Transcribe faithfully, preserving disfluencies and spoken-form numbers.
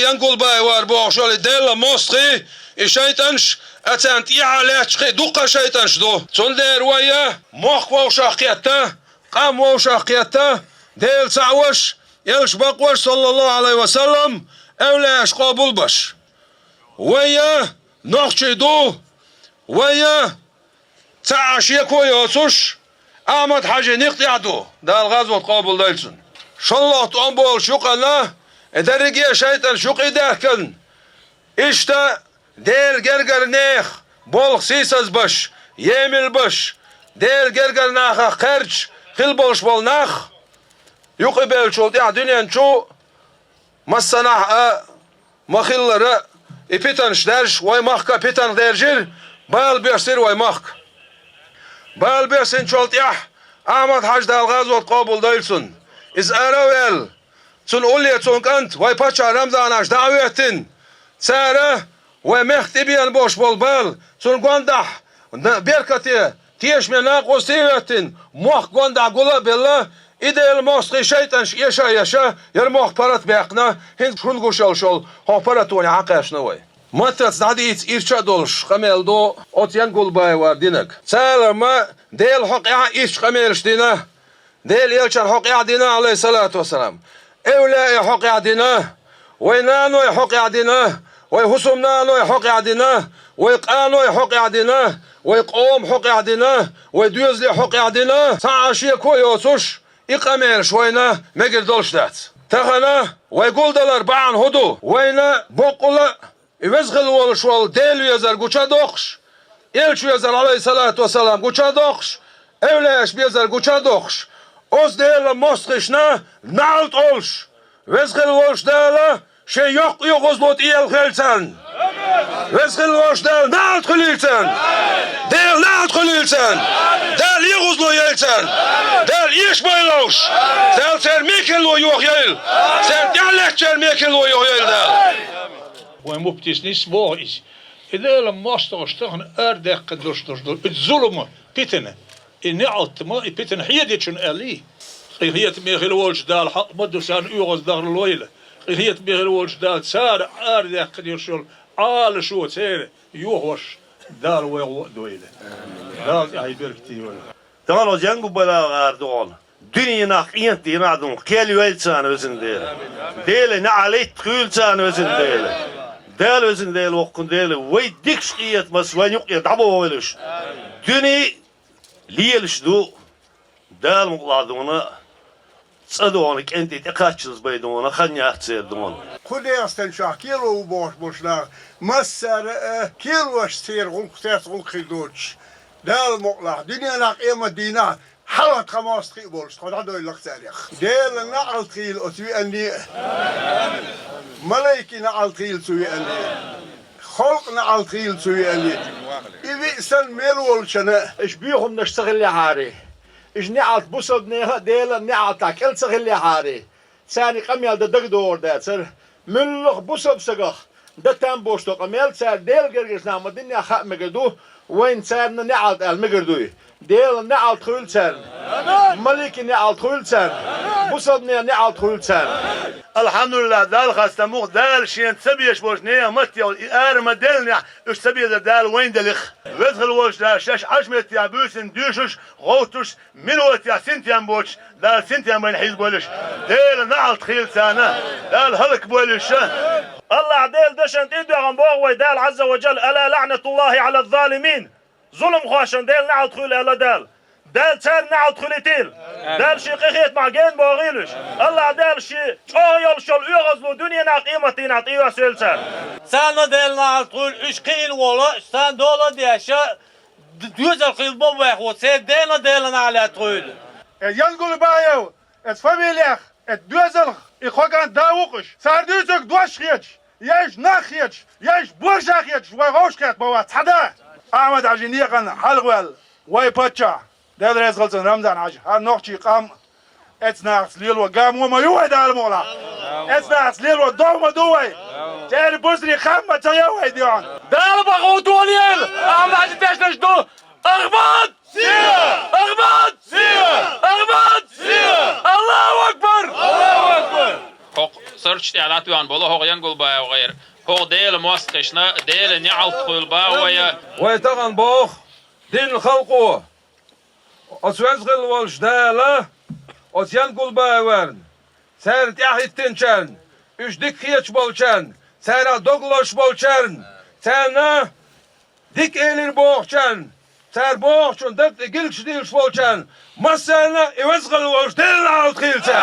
Янгулбаевар бохуш йолу и Делан мостагӀий, и шайтӀанаш, а царна тӀехьа лаьтташ кхин а дуккха шайтӀанаш ду. Цундела вай а мохк вовшах кхетта, къам вовшах кхетта, Дела цхьаъ веш, элча бакъвеш, саллаллаху Ӏалайхи ва саллам, эвлаяаш къобалбеш. Вай а нохчий ду, вай а цхьа а шеко йоцуш, Ахьмад-Хьаьжин некъа тӀехь ду, Дала гӀазот къобалдойла цунна. ШолгӀа тӀом болуш юкъана, и дерриге а шайтӀанаш юкъа даьхкина, иштта Делан гергара нехан болх сийсазбеш, емалбеш, Делан гергара нахах кхерчаш хилла болуш болу нах, юкъабеллачул тӀаьхьа дуьнен чу массанхьа а ма-хиллара, и питанаш даьржаш, вай махка а питанах даьржира, бала боьссира вай махка. Бала боьссинчул тӀаьхьа Ахьмад-Хьаьжа, Дала гӀазот къобалдойла цунна, иза ара а ваьлла, цунна улле цунна кӀант, вай паччахь Рамзан-Хьаьжа дӀа а хӀоьттина, цара вай мехка тӀебеана болуш болу бала, цунна гондахь н-, беркате, тешаме накъостий а хӀоьттина, мохк гондахь гул а белла, и Делан мостагӀий шайтӀанаш эша а эша, яра мохк паргӀат баьккхина, хӀинца шуна гуш йолуш йолу хӀокху паргӀатоне хьакхаьчна вай. Маттаца дӀадийца ирча а долуш къамел ду оцу Янгулбаевар динарг. Цара ма Делан хьокъехь а ирча къамелаш дина, Делан элчан хьокъехь а дина, Ӏалайхиссалату вассалам, эвлаяийн хьокъехь а дина, вай наной хьокъехь а дина, вай хӀусамнаной хьокъехь а дина, вай къаной хьокъехь а дина, вай къоман хьокъехь а дина, вай доьзалийн хьокъехь а дина, цхьа а шеко а йоцуш, и къамелаш вайна мегар долуш дац. Тахана вай гулдалар бахьана хӀун ду? Вайна боккъала а и веза хилла волуш волу Дела везар гуча а доккхуш, элча везар, Ӏалайхиссалату вассалам, гуча а доккхуш, эвлаяаш безар гуча а доккхуш, оцу Делан мостагӀашна наӀалт олуш, веза хилла волуш Дала шен йоккха оьгӀазло тӀеелхийла царна. Веза хилла волуш Дала наӀалт хуьлийла царна. Дела наӀалт хуьлийла царна. Дала оьгӀазло йойла царна. Дала эшабойла уьш. Дала церан мекарло йохайойла. Церан тӀаьхьалеттачеран мекарло йохайойла Дала. Вайн муфтийс нисса боху иза. И Делан мостагӀаш тахана арадаьккхина долуш долуш ду. И зулам, питана, и неӀалт ма, и питана хьедечун аьллий. Къинхетаме хила волчу Дала хьакъ ма ду, царна оьгӀаз дахар лойла. Къинхетаме хила волчу Дала цара арадаьккхина йолуш йолу Ӏалашо церан йохош Дала вайгӀо а дойла. Дала тӀаьхье беркате йойла. Тахана оцу Янгулбаевар догӀу, дуьненахь къинхетам дийна а ду, кхел йойла царна, везан Дела. Дела неӀалт хуьлийла царна, везан Дела. Дела, везан Дела, воккхун Дела, вай дикачу къинхетамца вайн юкъе дӀабохийла уьш. Дуьне лелаш ду, Дала мукъалахь дуьйна, цӀа дуьйна, кӀентий тӀекхаччалц бай дуьйна, хан яц церан дуьйна. Кху ДегӀастанчохь кхело ву бохуш болуш нах, массара а кхелош церан гӀуллакх, церца гӀуллакх хир доцуш, Дала мукъалахь, дуьненахь къемат дийнахь хьалха тхан мостагӀий болуш, тхо дӀадойла царех. Делан наӀалт хуьлийла оцу веанне а. Малайкийн наӀалт хуьлийла цу веанне а. Халкъан наӀалт хуьлийла цу веанне а. И виъ санна мел волчунна а. Уьш боьхамнаш ца хиллехьара, уьш неӀалт бусалба нехан а, Делан неӀалтехь кӀел ца хиллехьара, царна къамел дан дагадогӀур дацара. Муьлхха бусалба стагах дан там болуш долу къамел цара Делан гергарчу нахана ма-диннехь хаа мегар ду, вайна царна неӀалт ала мегар дуй. Делан неӀалт хуьлийла царна. Маликийн неӀалт хуьлийла царна. Бусалба нехан неӀалт хуьлийла царна. Алхьамдулиллахь, Далла хастам бу, Дала Шена ца безаш болчу нехан матте и ара ма-деллинехь, уьш ца безар Дала вайна делира. Веза хилла волчу Дала шаьш Ӏаш меттехь буьйсанна дуьйшуш, гӀовттуш, минотехь синтем боцуш, Дала синтем вайна хьийзабойла уьш. Делан наӀалт хуьлийла царна, Дала хӀаллакбойла уьш. АллахӀ Делан дашна тӀе а доьгӀна боху вай Дала Ӏазза ва Джалла: «Ала лаӀнатуллахӀи Ӏала ззалимин». Зуламхошна Делан наӀалт хуьлийла аьлла Дала. Дала царна наӀалт хуьлийтийла. Дала Шен къинхетамах гена бохийла уьш. АллахӀ Дала Шен чӀогӀа йолуш йолу оьгӀазло дуьненахь, къематдийнахь тӀейоссийла царна. Царна Делан наӀалт хуьлийла, уьш кхиийна волу, царна дола а деш, д-, доьзал хилла ма бу вайх ву, церан дена а Делан наӀалт хуьлийла. Э, Янгулбаев, эцу фамилех, эцу доьзалх и кхо кӀант да ву-кх уьш. Цара дуьйцург дош хеташ, я уьш нах хеташ, я уьш борша хеташ, вай вовшахкхетта ма вац цхьа да. Ахьмад-Хьаьжин некъана хьалхаваьлла вай паччахь, Дела реза хуьлда цунна, Рамзан-Хьаьжа, хӀара нохчийн къам эцу нахаца лело гамо ма ю вай, Дала мукъалахь. Эцу нахаца лело дов ма ду вай. Церан бусалба хан ма ца йо вай дуьхьал. Дала бакъо толийла Ахьмад-Хьаьжин дешнаш ду. Ахьмад! Сила! Ахьмад! Сила! Ахьмад! Сила! Аллаху акбар! Аллаху акбар! ХӀокху Сурташ тӀехь дӀатоьхна болу хӀокху Янгулбаев гӀайра. ХӀокху Делан мостагӀашна Делан неӀалт хуьлда вай. Вай тахана боху, динан халкъо, оцу веза хилла волчу Дала оцу Янгулбаеварна, царна тӀаьхьахӀиттинчарна, уьш дика хеташ болчарна, царах дог лозуш болчарна, царна дика элира бохучарна, цара бохучун даг тӀе гилгаш дийлаш болчарна, массарна а и веза хилла волчу Делан неӀалт хуьлда.